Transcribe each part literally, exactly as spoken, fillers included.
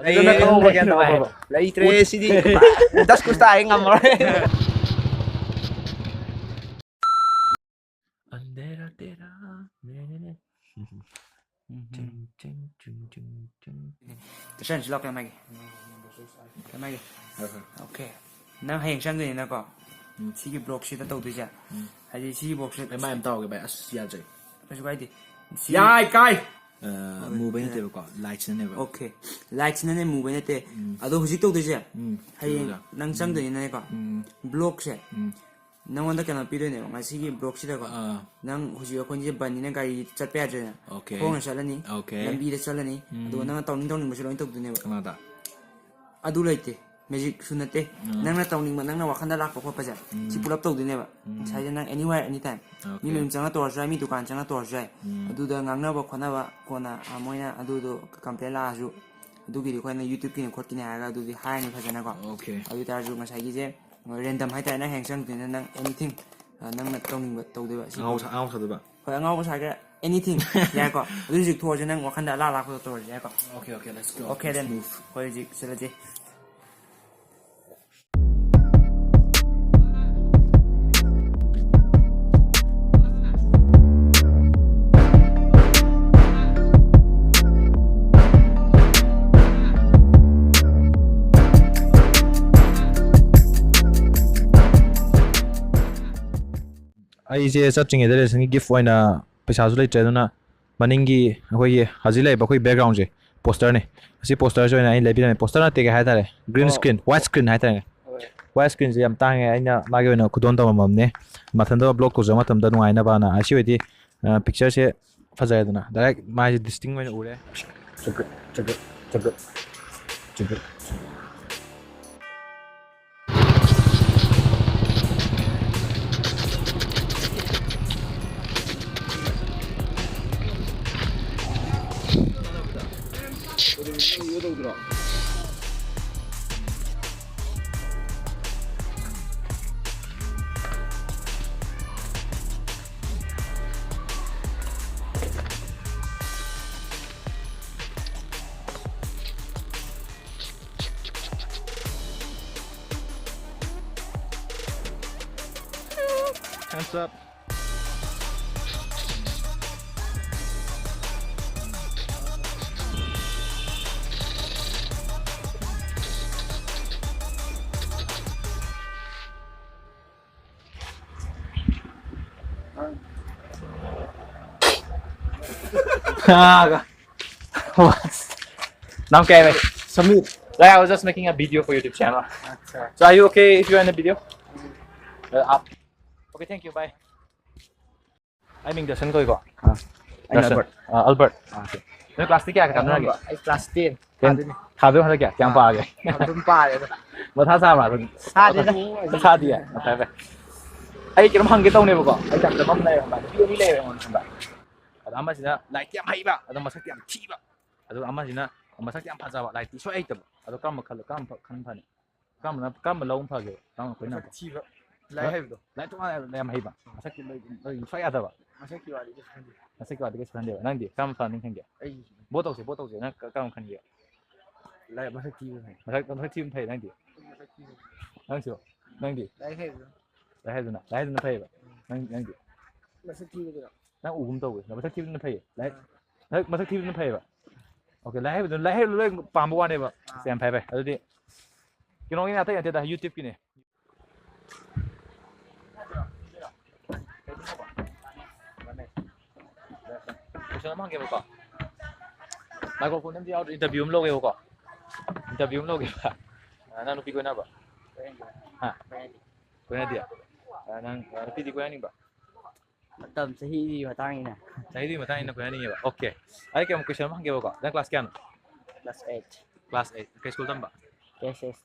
ꯑꯩ ꯂꯩꯇ꯭ꯔꯦ ꯁꯤꯗꯤ꯫ ꯗꯁ ꯀꯨꯁꯇꯥ ꯑꯩ ꯉꯝꯃꯔꯣꯏ꯫ ꯑꯟꯙꯦꯔꯥ ꯇꯦꯔꯥ ꯃꯦꯔꯦ꯫ ꯆꯤꯡ, ꯆꯤꯡ, ꯆꯤꯡ, ꯆꯤꯡ, ꯆꯤꯡ꯫ ꯇꯨꯁꯟꯁꯤ ꯂꯥꯛꯀꯦ ꯃꯥꯒꯤ꯫ ꯀꯃꯥꯏꯒꯤ? ꯍꯣꯏ, ꯍꯣꯏ꯫ ꯑꯣꯀꯦ꯫ ꯅꯪ ꯍꯌꯦꯡ ꯆꯪꯗꯣꯏꯅꯤꯅꯀꯣ꯫ ꯎꯝ꯫ ꯁꯤꯒꯤ ꯕ꯭ꯂꯣꯛꯁꯤꯗ ꯇꯧꯗꯣꯏꯁꯦ꯫ ꯎꯝ꯫ ꯍꯥꯏꯗꯤ ꯁꯤꯒꯤ ꯕ꯭ꯂꯣꯛꯁꯦ ꯑꯩ ꯃꯥꯏ ꯑꯃ ꯇꯧꯔꯒꯦ ꯚꯥꯏ꯫ ꯑꯁ, ꯌꯥꯗ꯭ꯔꯦ꯫ ꯀꯩꯁꯨ ꯀꯥꯏꯗꯦ꯫ ꯁꯤ ꯌꯥꯏ ꯀꯥꯏ꯫ ꯑ, ꯍꯣꯏ, ꯃꯨꯕꯩ ꯍꯣꯏ꯫ ꯅꯠꯇꯦꯕꯀꯣ, ꯂꯥꯏꯠꯁꯤꯅꯅꯦꯕ꯫ ꯑꯣꯀꯦ꯫ ꯂꯥꯏꯠꯁꯤꯅꯅꯦ, ꯃꯨꯕꯩ ꯅꯠꯇꯦ꯫ ꯎꯝ꯫ ꯑꯗꯣ ꯍꯧꯖꯤꯛ ꯇꯧꯗꯣꯏꯁꯦ, ꯎꯝ꯫ ꯍꯌꯦꯡ ꯎꯝ꯫ ꯅꯪ ꯆꯪꯗꯣꯏꯅꯤꯅꯀꯣ꯫ ꯎꯝ꯫ ꯕ꯭ꯂꯣꯛꯁꯦ꯫ ꯎꯝ꯫ ꯅꯪꯉꯣꯟꯗ ꯀꯩꯅꯣ ꯄꯤꯗꯣꯏꯅꯦꯕ ꯉꯁꯤꯒꯤ ꯕ꯭ꯂꯣꯛꯁꯤꯗꯀꯣ꯫ ꯑꯥ꯫ ꯅꯪ ꯍꯧꯖꯤꯛ ꯑꯩꯈꯣꯏꯅꯤꯁꯦ ꯕꯟꯅꯤꯅ ꯒꯥꯔꯤ ꯆꯠꯄ ꯌꯥꯗ꯭ꯔꯦꯅ꯫ ꯑꯣꯀꯦ꯫ ꯈꯣꯡꯅ ꯆꯠꯂꯅꯤ, ꯑꯣꯀꯦ꯫ ꯂꯝꯕꯤꯗ ꯆꯠꯂꯅꯤ, ꯎꯝ꯫ ꯑꯗꯨꯒ ꯅꯪꯅ ꯇꯧꯅꯤꯡ ꯇꯧꯅꯤꯡꯕꯁꯨ ꯂꯣꯏ ꯇꯧꯗꯣꯏꯅꯦꯕ꯫ ꯀꯅꯥꯗ? ꯑꯗꯨ ꯂꯩꯇꯦ, ꯃꯦꯖꯤꯛꯁꯨ ꯅꯠꯇꯦ꯫ ꯎꯝ꯫ ꯅꯪꯅ ꯇꯧꯅꯤꯡꯕ, ꯅꯪꯅ ꯋꯥꯈꯟꯗ ꯂꯥꯛꯄ ꯈꯣꯠꯄꯁꯦ, ꯎꯝ꯫ ꯁꯤ ꯄꯨꯂꯞ ꯇꯧꯗꯣꯏꯅꯦꯕ꯫ ꯎꯝ꯫ ꯉꯁꯥꯏꯁꯦ ꯅꯪ anywhere, anytime꯫ ꯑꯣꯀꯦ꯫ ꯃꯤ ꯃꯌꯨꯝ ꯆꯪꯉ ꯇꯧꯔꯁꯨ ꯌꯥꯏ, ꯃꯤ ꯗꯨꯀꯥꯟ ꯆꯪꯉ ꯇꯧꯔꯁꯨ ꯌꯥꯏ꯫ ꯎꯝ꯫ ꯑꯗꯨꯗ ꯉꯥꯡꯅꯕ ꯈꯣꯠꯅꯕ ꯀꯣꯟꯅ, ꯑ, ꯃꯣꯏꯅ ꯑꯗꯨꯗꯣ ꯀꯝꯄ꯭ꯂꯦꯟ ꯂꯥꯛꯑꯁꯨ, ꯑꯗꯨꯒꯤꯗꯤ ꯑꯩꯈꯣꯏꯅ YouTubeꯀꯤꯅꯤ ꯈꯣꯠꯀꯤꯅꯤ ꯍꯥꯏꯔꯒ ꯑꯗꯨꯗꯤ ꯍꯥꯏꯔꯅꯤ ꯐꯖꯅꯀꯣ꯫ ꯑꯣꯀꯦ꯫ ꯑꯗꯨ ꯑꯣꯏꯇꯥꯔꯁꯨ ꯉꯁꯥꯏꯒꯤꯁꯦ random ꯍꯥꯏꯇꯥꯔꯦ, ꯅꯪ ꯍꯌꯦꯡ ꯆꯪꯉꯛꯇꯣꯏꯅꯤꯅ ꯅꯪ anything, ꯑ, ꯅꯪꯅ ꯇꯧꯅꯤꯡꯕ ꯇꯧꯗꯣꯏꯕ꯫ ꯁꯤ ꯑꯉꯥꯎꯕ ꯁꯥ-, ꯑꯉꯥꯎꯕ ꯁꯥꯗꯣꯏꯕ? ꯍꯣꯏ, ꯑꯉꯥꯎꯕ ꯁꯥꯒꯦꯔꯥ, anything ꯌꯥꯏꯀꯣ꯫ ꯑꯗꯨ ꯍꯧꯖꯤꯛ ꯊꯣꯛꯑꯁꯦ, ꯅꯪ ꯋꯥꯈꯟꯗ ꯑꯂꯥ ꯑꯂꯥꯛꯄꯗꯣ ꯇꯧꯔꯁꯦ ꯌꯥꯏꯀꯣ꯫ Okay, okay, let's go. Okay, let's then move. ꯍꯣꯏ, ꯍꯧꯖꯤꯛ ꯆꯠꯂꯁꯦ꯫ ꯑꯩꯁꯦ ꯆꯠꯇ꯭ꯔꯤꯉꯩꯗ ꯔꯦꯁꯟꯒꯤ ꯒꯤꯐ ꯑꯣꯏꯅ ꯄꯩꯁꯥꯁꯨ ꯂꯩꯇ꯭ꯔꯦ, ꯑꯗꯨꯅ ꯃꯅꯤꯡꯒꯤ ꯑꯩꯈꯣꯏꯒꯤ ꯍꯧꯖꯤꯛ ꯂꯩꯔꯤꯕ ꯑꯩꯈꯣꯏ ꯕꯦꯛꯒ꯭ꯔꯥꯎꯟꯁꯦ ꯄꯣꯁꯇꯔꯅꯤ꯫ ꯑꯁꯤ ꯄꯣꯁꯇꯔꯁꯦ ꯑꯣꯏꯅ ꯑꯩꯅ ꯂꯩꯕꯤꯔꯝꯃꯦ꯫ ꯄꯣꯁꯇꯔ ꯅꯠꯇꯦ, ꯀꯩ ꯍꯥꯏꯇꯥꯔꯦ, ꯒ꯭ꯔꯤꯟ ꯑꯣ꯫ ꯁ꯭ꯀ꯭ꯔꯤꯟ, ꯋꯥꯏꯠ ꯁ꯭ꯀ꯭ꯔꯤꯟ ꯍꯥꯏꯇꯥꯔꯦ꯫ ꯍꯣꯏ꯫ ꯋꯥꯏꯠ ꯁ꯭ꯀ꯭ꯔꯤꯟꯁꯦ ꯌꯥꯝ ꯇꯥꯡꯉꯦ꯫ ꯑꯩꯅ ꯃꯥꯒꯤ ꯑꯣꯏꯅ ꯈꯨꯗꯣꯟ ꯇꯝꯃꯝꯃꯕꯅꯦ, ꯃꯊꯟꯇ ꯕ꯭ꯂꯣꯛ ꯇꯧꯖꯕ ꯃꯇꯝꯗ ꯅꯨꯡꯉꯥꯏꯅꯕꯅ꯫ ꯑꯁꯤ ꯑꯣꯏꯗꯤ, ꯑ, ꯄꯤꯛꯆꯔꯁꯦ ꯐꯖꯔꯦꯗꯅ, ꯗꯥꯏꯔꯦꯛ ꯃꯥꯏꯁꯦ ꯗꯤꯁꯇꯤꯡ ꯑꯣꯏꯅ ꯎꯔꯦ꯫ ꯆꯒꯠ, ꯆꯒꯠ, ꯆꯒꯠ, ꯆꯒꯠ꯫ Hands up. Ah, what? नाम क्या है भाई? Sameer. Like, I was just making a video for YouTube channel. अच्छा। So are you okay if you are in a video? Uh, आप Okay, thank you, bye. ꯑꯩ ꯃꯤꯡ ꯗꯁꯟ ꯀꯧꯏꯀꯣ꯫ ꯑꯥ꯫ ꯑꯩꯅ ꯗꯁꯟ꯫ ꯑꯜꯕꯔꯠ꯫ ꯑꯥ, ꯑꯜꯕꯔꯠ꯫ ꯑꯥ, okay꯫ ꯅꯣꯏ ꯀ꯭ꯂꯥꯁꯇꯤ ꯀꯌꯥ ꯀꯥꯅꯔꯒꯦ? ꯑꯩ ꯀ꯭ꯂꯥꯁ ꯇꯦꯟ꯫ ꯇꯦꯟ ꯊꯥꯗꯣꯏꯅꯦ꯫ ꯊꯥꯗꯣꯏ ꯍꯟꯗꯛ ꯀꯌꯥ? ꯀꯌꯥꯝ ꯑꯥ꯫ ꯄꯥꯔꯒꯦ? ꯑꯗꯨꯝ ꯄꯥꯔꯦꯗ꯫ ꯃꯊꯥ ꯁꯥꯕ꯭ꯔꯥ ꯑꯗꯨꯝ? ꯁꯥꯗꯦꯗ꯫ ꯁꯥꯗꯤꯌꯦ? ꯑꯥ, ꯐꯔꯦ, ꯐꯔꯦ꯫ ꯑꯩ ꯀꯩꯅꯣꯝ ꯍꯪꯒꯦ ꯇꯧꯅꯦꯕꯀꯣ꯫ ꯑꯩ ꯇꯝꯖꯕ ꯑꯃ ꯂꯩꯌꯦꯕ, ꯅꯨꯄꯤ ꯑꯅꯤ ꯂꯩꯌꯦꯕ ꯑꯩꯉꯣꯟꯗ ꯈꯪꯕ꯭ꯔꯥ? ꯑꯗꯣ ꯑꯃꯁꯤꯅ ꯂꯥꯏꯔꯤꯛꯇꯤ ꯌꯥꯝ ꯍꯩꯕ, ꯑꯗꯣ ꯃꯁꯛꯇꯤ ꯌꯥꯝ ꯊꯤꯕ꯫ ꯑꯗꯨꯒ ꯑꯃꯁꯤꯅ ꯃꯁꯛꯇꯤ ꯌꯥꯝ ꯐꯖꯕ, ꯂꯥꯏꯔꯤꯛꯇꯤ ꯁꯨꯡꯍꯩ ꯍꯩꯇꯕ꯫ ꯑꯗꯣ ꯀꯔꯝꯕ ꯈꯜꯂ-، ꯀꯔꯝꯕ ꯈꯟ ꯐꯅꯤ? ꯀꯔꯝꯕꯅ, ꯀꯔꯝꯕ ꯂꯧꯕꯅ ꯐꯒꯦ? ꯀꯔꯝꯕ ꯑꯩꯈꯣꯏꯅ ꯃꯁꯛ ꯊꯤꯕ, ꯂꯥꯏꯔꯤꯛ ꯍꯩꯕꯗꯣ꯫ ꯂꯥꯏꯔꯤꯛ ꯇꯣꯉꯥꯟꯅ ꯌꯥꯝ ꯍꯩꯕ꯫ ꯃꯁꯛꯇꯤ ꯂꯣꯏ, ꯂꯣꯏ ꯁ꯭ꯋꯥꯏ ꯌꯥꯗꯕ꯫ ꯃꯁꯛꯀꯤ ꯋꯥꯗꯤ ꯀꯩꯁꯨ ꯈꯟꯗꯦ꯫ ꯃꯁꯛꯀꯤ ꯋꯥꯗꯤ ꯀꯩꯁꯨ ꯈꯟꯗꯦꯕ꯫ ꯅꯪꯗꯤ ꯀꯔꯝꯕ ꯐꯅꯤ ꯈꯟꯒꯦ? ꯑꯩ ꯚꯣꯠ ꯇꯧꯁꯦ, ꯚꯣꯠ ꯇꯧꯁꯦ꯫ ꯅꯪ ꯀ-, ꯀꯔꯝꯕ ꯈꯟꯒꯦ? ꯂꯥꯏꯔꯤꯛ ꯃꯁꯛ ꯊꯤꯕ ꯐꯩ꯫ ꯃꯁꯛ, ꯃꯁꯛ ꯊꯤꯕꯅ ꯐꯩ ꯅꯪꯗꯤ? ꯃꯁꯛ ꯊꯤꯕ꯫ ꯅꯪꯁꯨ? ꯅꯪꯗꯤ? ꯂꯥꯏꯔꯤꯛ ꯍꯩꯕꯗꯣ꯫ ꯂꯥꯏꯔꯤꯛ ꯍꯩꯕꯗꯨꯅ? ꯂꯥꯏꯔꯤꯛ ꯍꯩꯕꯗꯨꯅ ꯐꯩꯌꯦꯕ? ꯎꯝ꯫ ꯅꯪ, ꯅꯪꯗꯤ? ꯃꯁꯛ ꯊꯤꯕꯗꯨꯔꯣ? ꯅꯪ ꯎꯒꯨꯝ ꯇꯧꯋꯦ꯫ ꯃꯁꯛ ꯊꯤꯕꯗꯨꯅ ꯐꯩꯌꯦ꯫ ꯂꯥꯏꯔꯤꯛ, ꯑꯥ꯫ ꯂꯥꯏꯔꯤꯛ ꯃꯁꯛ ꯊꯤꯕꯗꯨꯅ ꯐꯩꯌꯦꯕ? Okay, ꯂꯥꯏꯔꯤꯛ ꯍꯩꯕꯗꯨꯅ, ꯂꯥꯏꯔꯤꯛ ꯍꯩꯕꯗꯨ ꯂꯣꯏ ꯄꯥꯝꯕ ꯋꯥꯅꯦꯕ꯫ ꯑꯥ꯫ ꯌꯥꯝ ꯐꯩ, ꯐꯩ꯫ ꯑꯗꯨꯗꯤ ꯀꯩꯅꯣꯒꯤꯅꯦ, ꯑꯇꯩ ꯅꯠꯇꯦꯗ, YouTube-ꯀꯤꯅꯦ꯫ Question ꯑꯃ ꯍꯪꯒꯦꯕꯀꯣ꯫ Microphone ꯑꯝꯇ ꯌꯥꯎꯗ꯭ꯔꯦ, interview ꯑꯃ ꯂꯧꯒꯦꯕꯀꯣ꯫ Interview ꯑꯃ ꯂꯧꯒꯦꯕ꯫ ꯑ, ꯅꯪ ꯅꯨꯄꯤ ꯀꯣꯏꯅꯕ꯭ꯔꯣ? ꯍꯥ? ꯀꯣꯏꯅꯗꯦ꯫ ꯑ, ꯅꯪ, ꯑ, ꯅꯨꯄꯤꯗꯤ ꯀꯣꯏꯅꯅꯤꯡꯕ꯭ꯔꯣ? ꯃꯇꯝ ꯆꯍꯤꯒꯤ ꯃꯇꯥꯡ ꯏꯟꯅ꯫ ꯆꯍꯤꯗꯨꯒꯤ ꯃꯇꯥꯡ ꯏꯟꯅ ꯀꯣꯏꯅꯅꯤꯡꯉꯦꯕ꯫ Okay꯫ ꯑꯩ ꯀꯩꯅꯣ question ꯑꯃ ꯍꯪꯒꯦꯕꯀꯣ꯫ ꯅꯪ class ꯀꯌꯥꯅꯣ? Class eight꯫ Class eight꯫ ꯀꯩ school ꯇꯝꯕ? K S S꯫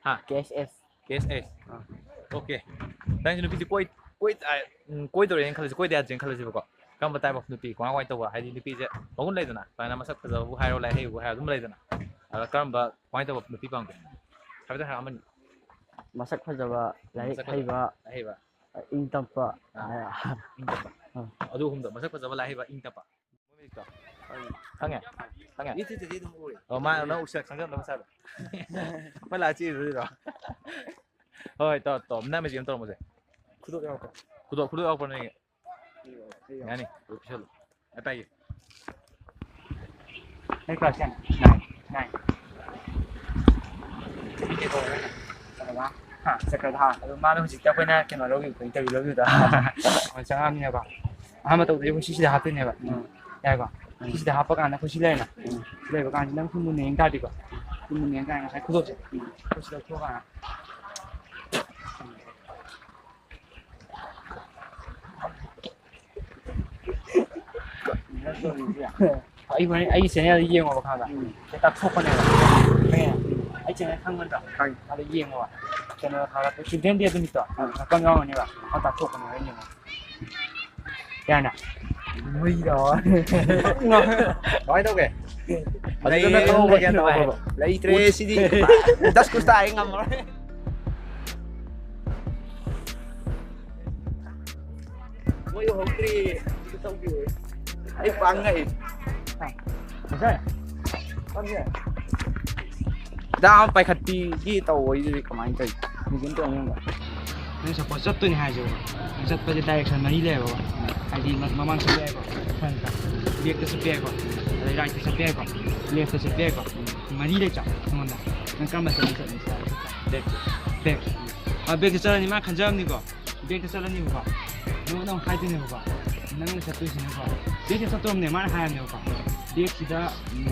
ꯍꯥ? K S S꯫ K S S꯫ ꯑꯥ꯫ Okay꯫ ꯅꯪꯁꯦ ꯅꯨꯄꯤꯁꯦ ꯀꯣꯏ-, ꯀꯣꯏ-, ꯑ, ꯎꯝ, ꯀꯣꯏꯗꯧꯔꯦꯅ ꯈꯜꯂꯁꯤ, ꯀꯣꯏꯗ ꯌꯥꯗ꯭ꯔꯦꯅ ꯈꯜꯂꯁꯤꯕꯀꯣ꯫ ꯀꯔꯝꯕ type of ꯅꯨꯄꯤ, ꯀꯃꯥꯏ ꯀꯃꯥꯏ ꯇꯧꯕ? ꯍꯥꯏꯗꯤ ꯅꯨꯄꯤꯁꯦ ꯃꯒꯨꯟ ꯂꯩꯗꯅ, ꯁꯨꯃꯥꯏꯅ ꯃꯁꯛ ꯐꯖꯕꯕꯨ ꯍꯥꯏꯔꯣ, ꯂꯥꯏꯔꯤꯛ ꯍꯩꯕꯕꯨ ꯍꯥꯏꯔꯣ, ꯑꯗꯨꯝ ꯂꯩꯗꯅ꯫ ꯑꯗ ꯀꯔꯝꯕ, ꯀꯃꯥꯏꯅ ꯇꯧꯕ ꯅꯨꯄꯤ ꯄꯥꯝꯒꯦ? ꯍꯥꯏꯐꯦꯠꯇꯪ ꯍꯥꯏꯔꯛꯑꯣ ꯑꯃꯅꯤ꯫ ꯃꯁꯛ ꯐꯖꯕ, ꯂꯥꯏꯔꯤꯛ ꯃꯁꯛ ꯐꯖꯕ, ꯍꯩꯕ, ꯂꯥꯏꯔꯤꯛ ꯍꯩꯕ꯫ ꯏꯪ ꯇꯞꯄ꯫ ꯑꯥ꯫ ꯏꯪ ꯇꯞꯄ꯫ ꯑꯥ꯫ ꯑꯗꯨ ꯑꯍꯨꯝꯗꯣ, ꯃꯁꯛ ꯐꯖꯕ, ꯂꯥꯏꯔꯤꯛ ꯍꯩꯕ, ꯏꯪ ꯇꯞꯄ꯫ ꯃꯣꯏ ꯃꯔꯤꯗꯣ꯫ ꯈꯪꯉꯦ? ꯈꯪꯉꯦ? YouTube-ꯇꯗꯤ ꯑꯗꯨꯝ ꯎꯔꯦ꯫ ꯑꯣ, ꯃꯥ ꯅꯪ ꯎꯁꯤꯜꯂꯛ ꯈꯪꯖꯕ ꯃꯁꯥꯗꯣ꯫ ꯑꯩꯈꯣꯏ ꯂꯥꯛꯑ ꯆꯦ ꯏꯔꯨꯗꯣꯏꯔꯣ? ꯍꯣꯏ, ꯇꯧꯔꯣ, ꯇꯧꯔꯣ꯫ ꯅꯪ ꯃꯦꯖꯤꯛ ꯑꯃ ꯇꯧꯔꯝꯃꯣꯁꯦ꯫ ꯈꯨꯗꯣꯞ ꯌꯥꯎꯔꯛꯄ꯭ꯔꯣ? ꯈꯨꯗꯣ ꯈꯨꯗꯣ ꯌꯥꯎꯔꯛꯄ꯭ꯔꯣ ꯅꯣꯏꯒꯤ? ꯌꯥꯅꯤ, ꯄꯤꯁꯜꯂꯨ꯫ ꯑꯩ ꯄꯥꯏꯒꯦ꯫ ꯑꯩ ꯀ꯭ꯂꯥꯁ ꯀꯌꯥꯅꯣ? ꯅꯥꯏꯟ꯫ ꯅꯥꯏꯟ꯫ ꯃꯤ ꯀꯩ ꯀꯧꯕ꯭ꯔꯥ? ꯆꯀ꯭ꯔꯙꯥ꯫ ꯍꯥ? ꯆꯀ꯭ꯔꯙꯥ꯫ ꯑꯗꯣ ꯃꯥꯅ ꯍꯧꯖꯤꯛꯇ ꯑꯩꯈꯣꯏꯅ ꯀꯩꯅꯣ ꯂꯧꯈꯤꯕꯗꯣ, ꯏꯟꯇꯔꯚꯤꯌꯨ ꯂꯧꯈꯤꯕꯗꯣ꯫ ꯍꯣꯏ, ꯆꯪꯉꯛꯑꯕꯅꯤꯅꯀꯣ꯫ ꯑꯍꯥꯟꯕ ꯇꯧꯕꯗꯗꯤ ꯑꯩꯈꯣꯏ ꯁꯤꯁꯤꯗ ꯍꯥꯞꯇꯣꯏꯅꯦꯕ꯫ ꯎꯝ꯫ ꯌꯥꯏꯀꯣ? ꯎꯝ꯫ ꯁꯤꯁꯤꯗ ꯍꯥꯞꯄ ꯀꯥꯟꯗ ꯑꯩꯈꯣꯏ ꯁꯤ ꯂꯩꯔꯦꯅ꯫ ꯎꯝ꯫ ꯁꯤ ꯂꯩꯕ ꯀꯥꯟꯁꯤꯗ ꯅꯪ ꯁꯤ ꯃꯨꯟꯅ ꯌꯦꯡ ꯇꯥꯔꯗꯤꯀꯣ꯫ ꯁꯤ ꯃꯨꯟꯅ ꯌꯦꯡ ꯀꯥꯟꯗ ꯉꯁꯥꯏ ꯈꯨꯗꯣꯞꯁꯦ꯫ ꯎꯝ꯫ ꯑꯩꯈꯣꯏ ꯁꯤ ꯂꯧꯊꯣꯛꯑꯀꯥꯟꯗ꯫ ꯑꯩ ꯍꯣꯔꯦꯟ ꯑꯩꯒꯤ ꯆꯦꯅꯦꯜꯗ ꯌꯦꯡꯉꯣꯕ, ꯈꯪꯉꯕ? ꯎꯝ꯫ ꯁꯤ ꯇꯥꯛꯊꯣꯛꯄꯅꯦꯕ꯫ ꯈꯪꯉꯦ? ꯑꯩ ꯆꯦꯅꯦꯜ ꯈꯪꯕ ꯅꯠꯇ꯭ꯔꯣ? ꯈꯪꯉꯦ꯫ ꯑꯗ ꯌꯦꯡꯉꯣꯕ꯫ ꯀꯩꯅꯣ ꯊꯥꯒꯠꯄ, ꯆꯤꯜꯗ꯭ꯔꯦꯟ ꯗꯦ ꯑꯗꯨ ꯅꯨꯃꯤꯠꯇꯣ꯫ ꯎꯝ꯫ ꯉꯥꯛꯇꯪ ꯌꯥꯎꯔꯅꯦꯕ꯫ ꯑꯗ ꯇꯥꯛꯊꯣꯛꯄꯅꯦꯕ, ꯍꯣꯔꯦꯟ ꯌꯦꯡꯉꯣ꯫ ꯌꯥꯔꯅ? ꯃꯩꯔꯣ? ꯀꯃꯥꯏꯅ ꯇꯧꯒꯦ? ꯐꯖꯅ ꯂꯩ-, ꯈꯪꯍꯧꯕ꯭ꯔꯥ, ꯒ꯭ꯌꯥꯟ ꯇꯥꯍꯧꯕ꯭ꯔꯕ? ꯂꯩꯇ꯭ꯔꯦ ꯁꯤꯗꯤ꯫ ꯗꯁ ꯀꯨꯁ ꯇꯥ ꯑꯩ ꯉꯝꯃꯔꯣꯏ꯫ ꯃꯣꯏ ꯌꯧꯍꯧꯗ꯭ꯔꯤ꯫ ꯑꯗꯨ ꯇꯧꯕꯤꯌꯨ꯫ ꯑꯩ ꯄꯥꯡꯉꯛꯏ꯫ ꯗꯥ ꯑꯃ ꯄꯥꯏꯈꯠꯄꯤꯒꯤ ꯇꯧꯕꯩꯗꯨꯗꯤ ꯀꯃꯥꯏꯅ ꯇꯧꯔꯤ? ꯃꯤꯗꯨꯝ ꯇꯧ ꯌꯦꯡꯕ꯫ ꯅꯪ ꯁꯄꯣꯁ ꯆꯠꯇꯣꯏꯅꯦ ꯍꯥꯏꯁꯦꯕ꯫ ꯅꯪ ꯆꯠꯄꯁꯦ ꯗꯥꯏꯔꯦꯛꯁꯟ ꯃꯔꯤ ꯂꯩꯌꯦꯕ꯫ ꯍꯥꯏꯗꯤ ꯃ-, ꯃꯃꯥꯡ ꯆꯠꯄ ꯌꯥꯏꯀꯣ, ꯐ꯭ꯔꯟꯠꯇ꯫ ꯕꯦꯛꯇ ꯆꯠꯄ ꯌꯥꯏꯀꯣ꯫ ꯑꯗꯩ ꯔꯥꯏꯠꯇ ꯆꯠꯄ ꯌꯥꯏꯀꯣ꯫ ꯂꯦꯐꯇ ꯆꯠꯄ ꯌꯥꯏꯀꯣ꯫ ꯃꯔꯤ ꯂꯩꯇ꯭ꯔꯥ ꯅꯉꯣꯟꯗ? ꯅꯪ ꯀꯔꯝꯕ ꯆꯠꯅꯤ, ꯆꯠꯅꯤ? ꯕꯦꯛ꯫ ꯕꯦꯛ꯫ ꯑ, ꯕꯦꯛꯇ ꯆꯠꯂꯅꯤ, ꯃꯥ ꯈꯟꯖꯕꯅꯤꯀꯣ꯫ ꯕꯦꯛꯇ ꯆꯠꯂꯅꯤꯕꯀꯣ꯫ ꯅꯉꯣꯟꯗ ꯑꯃꯨꯛ ꯍꯥꯏꯗꯣꯏꯅꯦꯕꯀꯣ꯫ ꯅꯪꯅ ꯆꯠꯇꯣꯏꯁꯤꯅꯀꯣ꯫ ꯕꯦꯛꯇ ꯆꯠꯇꯧꯔꯕꯅꯦ, ꯃꯥꯅ ꯍꯥꯏꯔꯝꯅꯦꯕꯀꯣ꯫ ꯕꯦꯛꯁꯤꯗ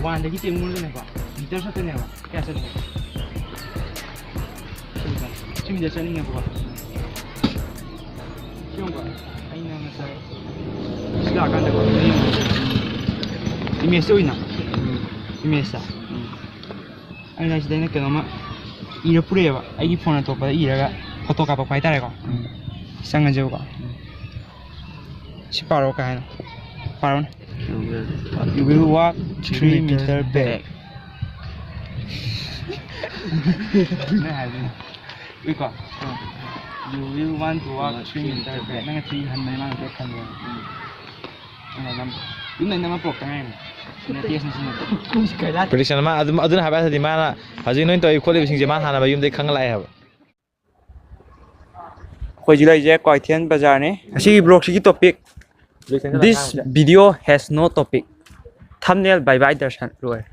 ꯋꯥꯟꯗꯒꯤ ꯇꯦꯟ ꯃꯨꯜꯂꯅꯦꯀꯣ꯫ ꯃꯤꯇꯔ ꯆꯠꯇꯣꯏꯅꯦꯕ꯫ ꯀꯌꯥ ꯆꯠꯂꯤ? ꯁꯤ ꯃꯤꯇꯔ ꯆꯠꯅꯤꯡꯉꯦꯕꯀꯣ꯫ ꯁꯤ ꯌꯦꯡꯉꯨꯀꯣ꯫ ꯑꯩꯅ ꯉꯁꯥꯏ ꯁꯤ ꯂꯥꯛꯑꯀꯥꯟꯗꯀꯣ꯫ ꯏꯃꯦꯖꯇ ꯑꯣꯏꯅ꯫ ꯏꯃꯦꯖꯇ꯫ ꯑꯩꯅ ꯁꯤꯗ ꯑꯩꯅ ꯀꯩꯅꯣꯝꯃ ꯏꯔ ꯄꯨꯔꯛꯑꯦꯕ, ꯑꯩꯒꯤ ꯐꯣꯟ ꯑꯇꯣꯞꯄꯗ ꯏꯔꯒ ꯐꯣꯇꯣ ꯀꯥꯞꯄꯛꯄ ꯍꯥꯏꯇꯥꯔꯦꯀꯣ꯫ ꯎꯝ꯫ ꯆꯪꯉꯁꯦꯕꯀꯣ꯫ ꯎꯝ꯫ ꯁꯤ ꯄꯥꯔꯣ ꯀꯩ ꯍꯥꯏꯅꯣ? ꯄꯥꯔꯣꯅꯦ꯫ You will walk three meter back. ꯅꯪ ꯍꯥꯏꯗꯣꯏꯅꯣ꯫ ꯎꯏꯀꯣ? ꯎꯝ꯫ You will want to walk three meter back. ꯅꯪꯅ ꯊ꯭ꯔꯤ ꯍꯟꯕꯅꯦ, ꯃꯥꯅ ꯕꯦꯛ ꯍꯟꯕꯅꯦ꯫ ꯎꯝ꯫ ꯌꯨꯝꯗ ꯅꯝ-, ꯄꯨꯔꯛꯇ ꯉꯥꯏꯔꯤꯅꯦ꯫ ꯁꯤꯅ ꯇꯦꯁꯅꯤ, ꯁꯤꯅ꯫ ꯄ꯭ꯔꯤꯗꯤꯛꯁꯟ ꯑꯃ ꯑꯗꯨꯝ, ꯑꯗꯨꯅ ꯍꯥꯏꯕ ꯌꯥꯗ꯭ꯔꯗꯤ ꯃꯥꯅ ꯍꯧꯖꯤꯛ ꯅꯣꯏꯅ ꯇꯧꯔꯤ ꯈꯣꯠꯂꯤꯕꯁꯤꯡꯁꯦ ꯃꯥꯅ ꯍꯥꯟꯅ ꯃꯌꯨꯝꯗꯒꯤ ꯈꯪꯉ ꯂꯥꯛꯑꯦ ꯍꯥꯏꯕ꯫ ꯑꯩꯈꯣꯏ ꯍꯧꯖꯤꯛ ꯂꯩꯔꯤꯁꯦ ꯀ꯭ꯋꯥꯏꯊꯦꯜ ꯕꯖꯥꯔꯅꯤ꯫ ꯉꯁꯤꯒꯤ vlogꯁꯤꯒꯤ topic, "This video has no topic, thumbnail bye bye Darshan" ꯂꯣꯏꯔꯦ꯫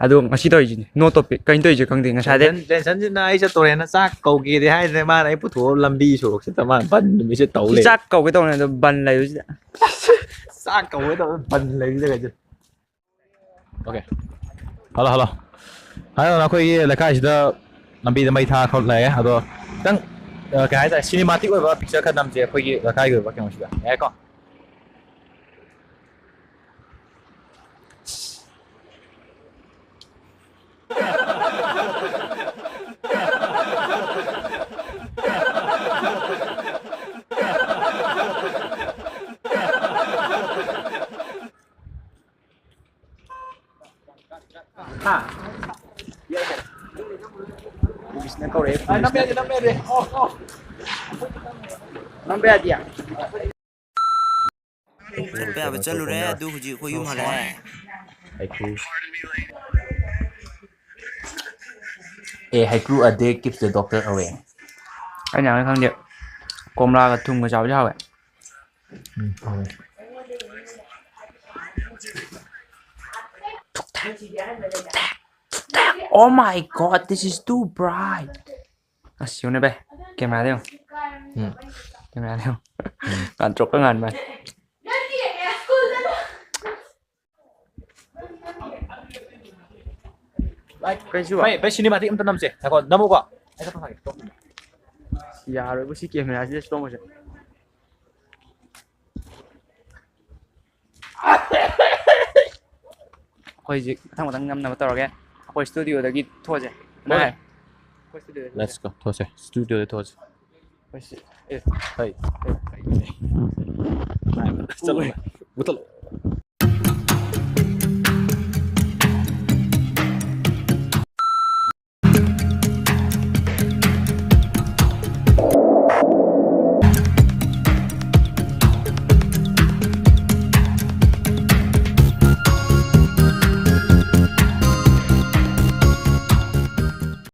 ꯑꯗꯣ ꯉꯁꯤ ꯇꯧꯔꯤꯁꯤꯅꯤ no topic꯫ ꯀꯩꯅꯣ ꯇꯧꯔꯤꯁꯦ ꯈꯪꯗꯦ ꯉꯁꯥꯏꯗꯩ꯫ Tension-, tensionꯁꯤꯅ ꯑꯩ ꯆꯠꯇꯣꯔꯦꯅ ꯆꯥꯛ ꯀꯧꯒꯦꯗꯤ ꯍꯥꯏꯗꯅ ꯃꯥꯅ ꯑꯩ ꯄꯨꯊꯣꯛꯑ ꯂꯝꯕꯤ ꯁꯣꯔꯣꯛꯁꯤꯗ ꯃꯥꯅ ꯕꯟ ꯅꯨꯃꯤꯠꯁꯦ ꯇꯧ ꯁꯤ ꯂꯩ꯫ ꯆꯥꯛ ꯀꯧꯒꯦ ꯇꯧꯅꯦ ꯑꯗꯣ ꯕꯟ ꯂꯩꯕꯁꯤꯗ꯫ ꯆꯥꯛ ꯀꯧꯒꯦ ꯇꯧꯕ ꯕꯟ ꯂꯩꯕꯁꯤꯗ ꯀꯩꯗ꯫ Okay. Hello, hello. ꯍꯥꯏꯔꯣ, ꯑꯩꯈꯣꯏꯒꯤ ꯂꯩꯀꯥꯏꯁꯤꯗ ꯂꯝꯕꯤꯗ ꯃꯩ ꯊꯥ ꯈꯣꯠ ꯂꯩꯔꯦ꯫ ꯑꯗꯣ ꯈꯤꯇꯪ, ꯑ, ꯀꯩ ꯍꯥꯏꯇꯥꯔꯦ, cinematic ꯑꯣꯏꯕ picture ꯈꯔ ꯅꯝꯁꯦ ꯑꯩꯈꯣꯏꯒꯤ ꯂꯩꯀꯥꯏꯒꯤ ꯑꯣꯏꯕ ꯀꯩꯅꯣꯁꯤꯗ꯫ ꯌꯥꯏꯀꯣ? ꯍꯥ? ꯄꯨꯂꯤꯁꯅ ꯀꯧꯔꯛꯑꯦ, ꯄꯨꯂꯤꯁꯅ꯫ ꯅꯝꯕ ꯌꯥꯗꯦ, ꯅꯝꯕ ꯌꯥꯗꯦ꯫ Of, of. ꯅꯝꯕ ꯌꯥꯗꯤꯌꯦ? ꯆꯠꯄ ꯌꯥꯕ ꯆꯠꯂꯨꯔꯦ, ꯑꯗꯨ ꯍꯧꯖꯤꯛ ꯑꯩꯈꯣꯏ ꯌꯨꯝ ꯍꯜꯂꯛꯑꯦ꯫ ꯍꯩꯀ꯭ꯔꯨ꯫ A haiku a day keeps the doctor away. ꯑꯩꯅ ꯍꯥꯏꯕ ꯈꯪꯗꯦ, ꯀꯣꯝꯂꯥꯒ ꯊꯨꯝꯒ ꯆꯥꯕꯁꯦ ꯍꯥꯎꯋꯦ꯫ ꯎꯝ, ꯍꯥꯎꯋꯦ꯫ Oh my God, this is too bright. ꯑꯁ, ꯌꯦꯡꯉꯨꯅꯦ ꯚꯥꯏ, cameraꯗ ꯌꯦꯡꯉꯨ꯫ ꯎꯝ꯫ Cameraꯗ ꯌꯦꯡꯉꯨ꯫ ꯎꯝ꯫ ꯉꯥꯟꯇ꯭ꯔꯣꯛꯀ ꯉꯥꯟꯕꯅꯦ꯫ ꯀꯩꯁꯨ? ꯚꯥꯏ, ꯚꯥꯏ, cinematic ꯑꯝꯇ ꯅꯝꯁꯦ꯫ ꯉꯥꯏꯈꯣ, ꯅꯝꯃꯨꯀꯣ꯫ ꯑꯩ ꯈꯛꯇ ꯊꯥꯒꯦ꯫ ꯌꯥꯔꯣꯏꯕꯨ ꯁꯤ cameraꯁꯤꯗ stop motion꯫ ꯑꯩꯈꯣꯏ ꯍꯧꯖꯤꯛ ꯃꯊꯪ ꯃꯊꯪ ꯅꯝꯅꯕ ꯇꯧꯔꯒꯦ꯫ ꯑꯩꯈꯣꯏ studioꯗꯒꯤ ꯊꯣꯛꯑꯁꯦ꯫ ꯍꯣꯏ꯫ ꯑꯩꯈꯣꯏ studioꯗ ꯊꯣꯛꯑꯁꯦ꯫ Let's go. ꯊꯣꯛꯑꯁꯦ꯫ Studioꯗ ꯊꯣꯛꯑꯁꯦ꯫ ꯑꯩꯈꯣꯏ ꯁꯤ-, ꯑꯦ꯫ ꯍꯩ꯫ ꯑꯦ꯫ ꯆꯠꯂꯣ꯫ ꯎꯏ꯫ ꯃꯨꯊꯠꯂꯣ꯫